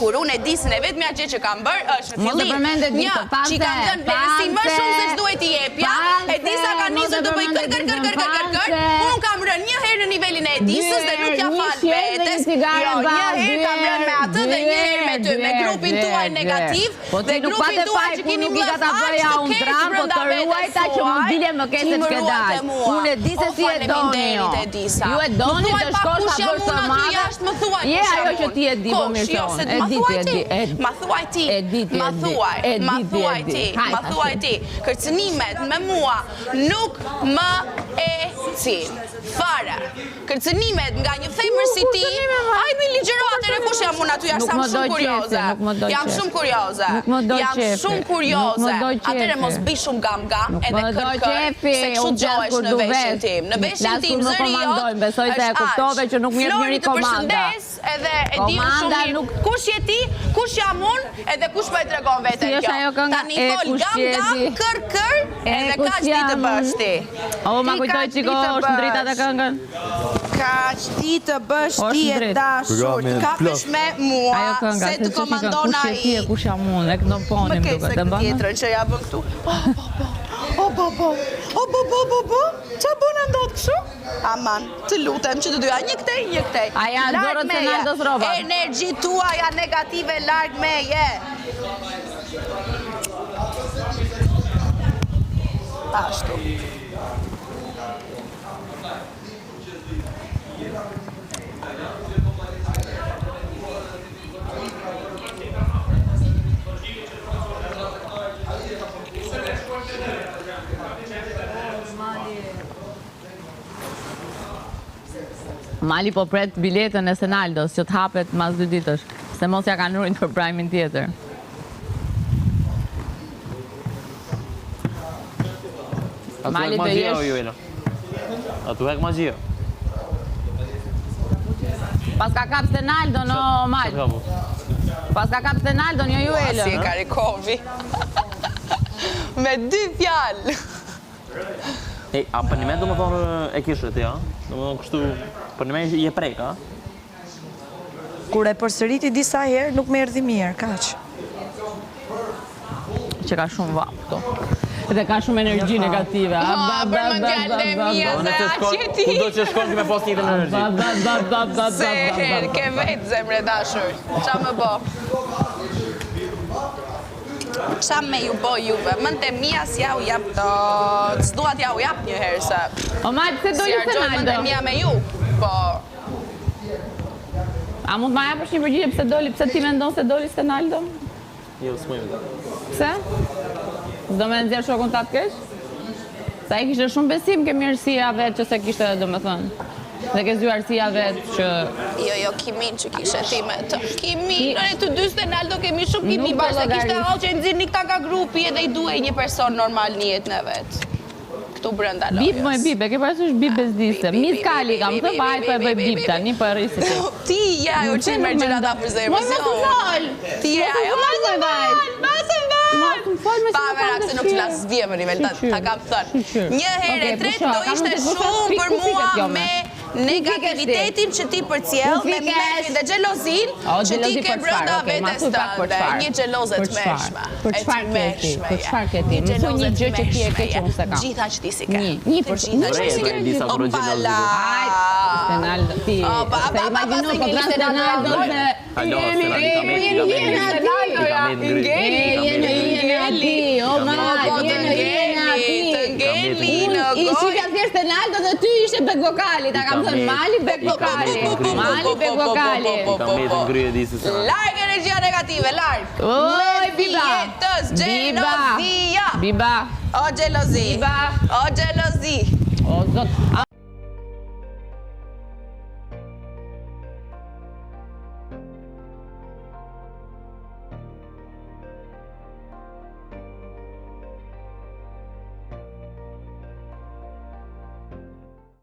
Kur unë Edisën e vetmja gjë që kam bërë është në fillim një që i kam dhënë vlerësim më shumë se ç'duhej t'i jepja, Edisa ka nisur të bëjë kër kër kër kër kër kër kër, unë kam rënë një herë në nivelin e Edisës dhe nuk ja fal vetes, jo, një herë kam rënë me atë dhe një herë me ty, me grupin tuaj negativ Po dhe grupin tuaj që keni mllef aq të keq po brenda vetes suaj, ti më ruajte mua. Unë e di se si e doni jo. Ju e doni të shkosh ta bësh të madhe. Më thuaj Je kush jam ajo që unë. ti e di, po Kush? mirë Jo, se se unë. E ma di ti, thuaj e ti. di, e Ma thuaj ti. E di ti, Ma e di. thuaj, E ma di ti, e thuaj di. ti. Hajt Ma tash. thuaj ti. Kërcënimet me mua nuk më ecin. Fare. Kërcënimet nga një femër si ti, ai mi ligjëro atëherë kush jam unë aty jashtë, Nuk jam më do shumë qefi, kurioze. nuk më do Jam qefi. shumë kurioze. Nuk më do Jam qefi. shumë Nuk më kurioze. do Atëherë mos qefi. bëj shumë gam gam Nuk edhe më do kër kër, qefi, se kështu unë flas dëgjohesh kur në du veshin vet. tim. Në Nuk veshin flas tim kur më zëri jot komandojnë, besoj se e është kuptove aq. që nuk më jep Flori njeri të komanda. përshëndes edhe e di unë shumë Komanda mirë nuk kush je ti, kush jam unë edhe kush po e tregon veten Si është kjo. ajo kënga Tani e fol kush gam je gam ti? kër kër E edhe kush kaq di të jam bësh unë? ti. O, ma Ti kujtoj kaq di çiko, të është ndrit atë bësh. këngën. Kaq di të bësh O, ti është e ndrit. dashur, të Programin kapesh plot. me mua, Ajo kënga, se se të ç'është këngë, komandon kush je ti e ai. kush jam unë, e këndon Më poni më keq duket, se e këtë bën? tjetrën që ja bën këtu. Po, po, po. O, po, po. O, po, po, po, po. Ça bën a ndodh kështu? Aman, të lutem që të dyja, një këtej, një këtej. A ja Larg nxorët meje. Senaldos rrobat? Energji tuaja negative larg meje. Ashtu. Mali po pret biletën e Senaldos që të hapet mas dy ditësh, se mos ja kanë rujt për prime-in tjetër. Mali do jesh... Aty hek magjia. Paska kap Senaldo në Mal. Paska kap Senaldo jo Juelën. Si e karikovi. Me dy fjalë. Ej, a për një me do më thonë e kishë ti, a? Do më thonë kështu, për një me je prek, a? Kur e përsëriti disa herë, nuk më erdhi mirë, kaq. Që ka shumë vapë këtu. Dhe ka shumë energji negative. A, Po, ba, për ba, më ba, djalë ba, e ba, mia, ba, se aq je ti. Kudo që shkon ki me pas njëjtën energji. Ba, ba, ba, ba, ba, ba, Se ba, ba, ke ba. vetë zemre dashur. Ça më bo? Ça me ju bo juve? Mënd e mia s'jau jap dot. S'dua t'jau jap një herë se. O Mal, pse doli S'i harxhoj mënd e Senaldo? mia me ju. Po. A mund të ma japësh një përgjigje pse doli, pse ti mendon se doli Senaldo? Jo, s'muj me Pse? S'do me nxjerr shokun tat keq? Se ai kishte shumë besim ke mirësia vet që se kishte, domethënë. Dhe ke zgjuarsia vet që Jo, jo, kimin që kishe ti me të. Kimin, ne të dy Stenaldo kemi shumë kimi, Nuk të bashkë se kishte llogaris. hall që e nxirrni këta nga grupi edhe i duhej një person normal në jetën e vet. Këtu brenda lojës. Bip moj bip, e ke parasysh bip bezdise. Mis kali kam thënë, pa po e bëj bip tani, po e rrisi ti. Ti je ajo që i merr gjërat afër zemrës. Moj mos më fol. Ti je ajo. Mos më fol. Mos më fol. Mos më fol, Pa merak se nuk të las vje më nivel, ta kam thënë. Një herë e tretë do ishte shumë për mua me Negativitetin që ti përcjell me mllefin dhe xhelozinë që ti ke brenda vetes tënde, një xheloze e tmerrshme. Për çfarë ke ti? Për çfarë ke ti? Më thuaj një gjë që ti e ke që unë s'e kam. Gjitha që ti s'i ke. Një, një për gjitha që ti s'i ke. Opala. Stenaldo, ti. Opa, Se imagjino po flas Stenaldo se Alo, Stenaldo ka me Jeni jeni aty. Jeni jeni aty. O ma, jeni jeni aty. Të ngeli në I gojë. shifja thjesht Stenaldo dhe ty ishe back vokali, ta kam thënë Mali back vokali. Mali back vokali. Ka me të ngryje disi se. Larg energjia negative, larg. Oj, Biba. Jetës, Biba. xhelozia. Biba. O xhelozi. Biba. O xhelozi. O zot.